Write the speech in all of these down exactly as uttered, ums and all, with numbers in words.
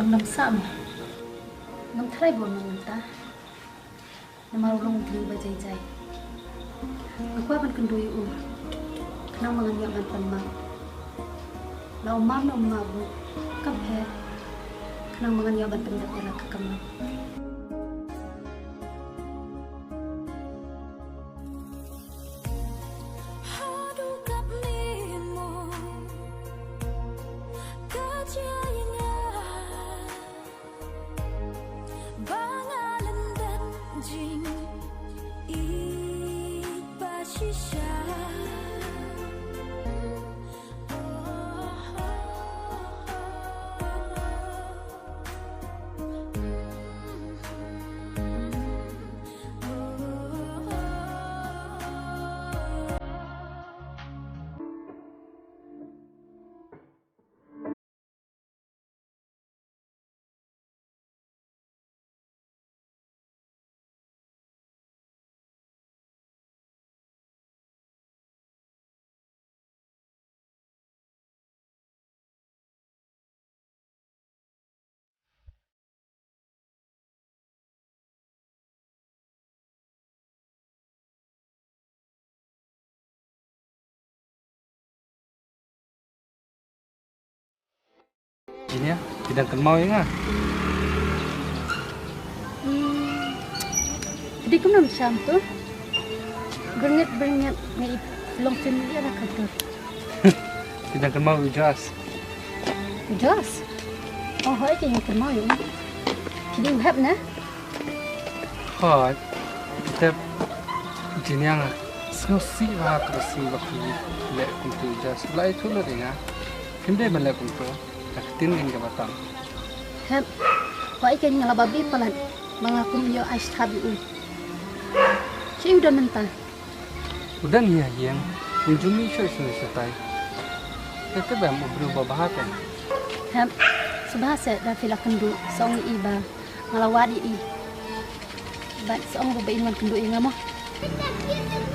Ngam sah mo. Ngam tharai bun mo mynta. Namar u long u briew ba jai jai. Nga kwah ban kynduh ïa u. Khnang ba ngan ïoh ban pynmap. La u map ne u map ruh kam pher. Khnang ba ngan ïoh ban pyndep ïa la ka kamram. Junior, phi dang kynmaw ïa nga? Hmm. Phi dei kumno mynshwa to? Byrngit byrngit nga i long tin ïa la ka dur. Phi dang kynmaw ïa u Josh? U Josh? Oh, hooid, nga kynmaw ïa u. Phi dei u hep ne? Hooid, te Junior, nga sngewsih bha ha kaba sngewbha phi leh kumto ïa u Josh. U la ïathuh lut ïa nga. Phim dei ban leh kumto. Ka ktien kein kaba tam. Hep, hooid kein nga la babe palat ba nga kum ïoh ai sthap ïa u. Shaei u don mynta? U don hi ha ïing, um ju mih shuh shuh shatai. Te te bym u briew ba bha te. Hep, sngewbha seh da phi la kynduh, sa ong ïa i ba nga la wad ïa i. Bad sa ong ruh ba in wan kynduh ïa nga mo.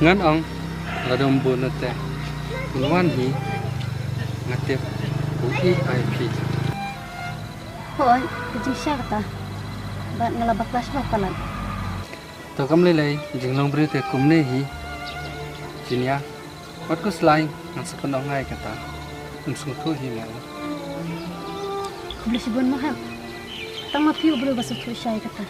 Ngan ong lada um bun te un wan hi, nga tip u ïeit bha ïa phi. Hooid, ka jingshisha kata. Bad nga la bakla shuh palat. To kam lei lei, jinglong briew te kumne hi. Junior, wat khuslai, ngan sa pynong ïa kata. Um sngewthuh hi mo. Khublei shibun mo Hep. Tang ma phi u briew ba sngewthuh shai kata.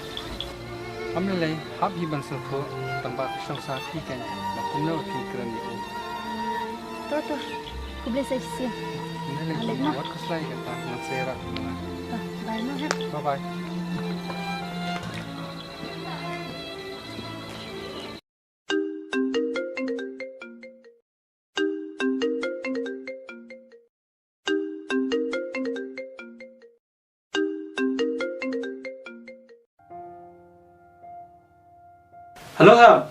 Kam lei lei, hap hi ban sngewthuh, tang ba ka shong sa phi kein, ba kumno phi kren ïa u. To to, khublei sa shisien. Kam lei lei, wat khuslai kata, ngan sa ïarap. To, bye mo Hep. Bye bye. Hello, Hep.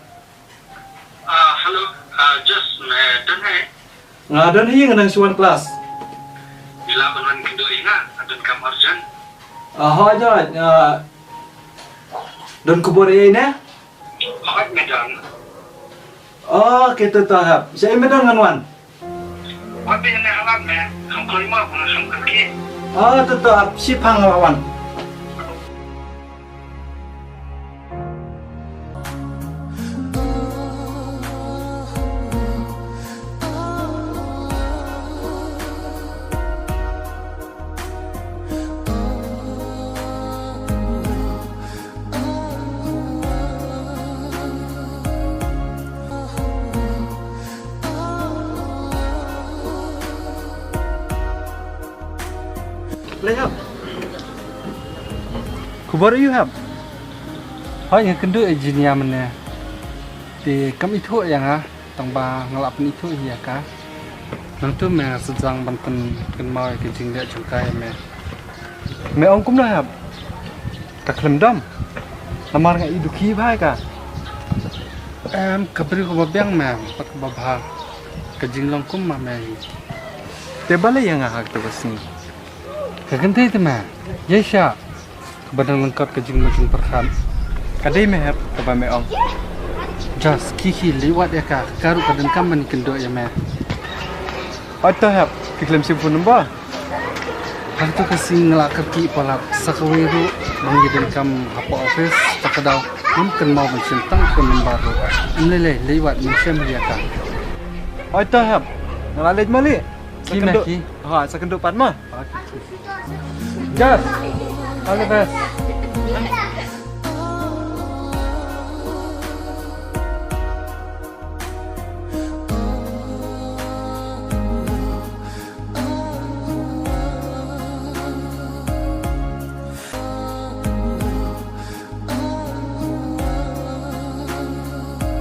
Ah, hello. Ah, Josh, me don hi? Nga don hi, nga dang shu wan klas. Phi lah ban wan kynduh ïa nga, nga don kam urgent. Ah, hooid, hooid, nga don khubor ïa i ne? Hooid, me don. Oh, okay, to to Hep. Shaei me don ngan wan? Wat phi ïa ne halan me, kham kloi mo, bun kham kyrkieh. Oh, to to Hep, shipang nga la wan. Lei Hep. Khubor aiu Hep? Hooid, nga kynduh ïa Junior mynne. Te kam ithuh ïa nga, tang ba nga la pynithuh hi ïa ka. Nangtu me nga sdang ban pynkynmaw ïa ka jingleh jong ka ïa me. Me ong kumno Hep? Ka khlem dom. Namar nga i dukhi bha ïa ka. Em, ka briew kaba biang me, bad kaba bha. Ka jinglong kum ma me hi. Te balei ïa nga ha kata ka sngi? Ka kynthei te me, ïa sha. Kaba dang lyngkot ka jingmut jingpyrkhat. Ka dei me Hep, kaba me ong. Josh, khie khie leit wad ïa ka, ka ruh ka donkam ban kynduh ïa me. Hooid to Hep, phi khlem shim phone number? Hangto ka sngi nga la kyrkieh palat sa kawei ruh ban ïa donkam hapoh office, ta ka daw ngam kynmaw ban shem tang phone number ruh. Ym lei lei, leit wad, men shem ïa ka. Hooid to hep. Nga la leit ma lei. Ki me ki. Ha, sa kynduh pat ma. Yes. All the best.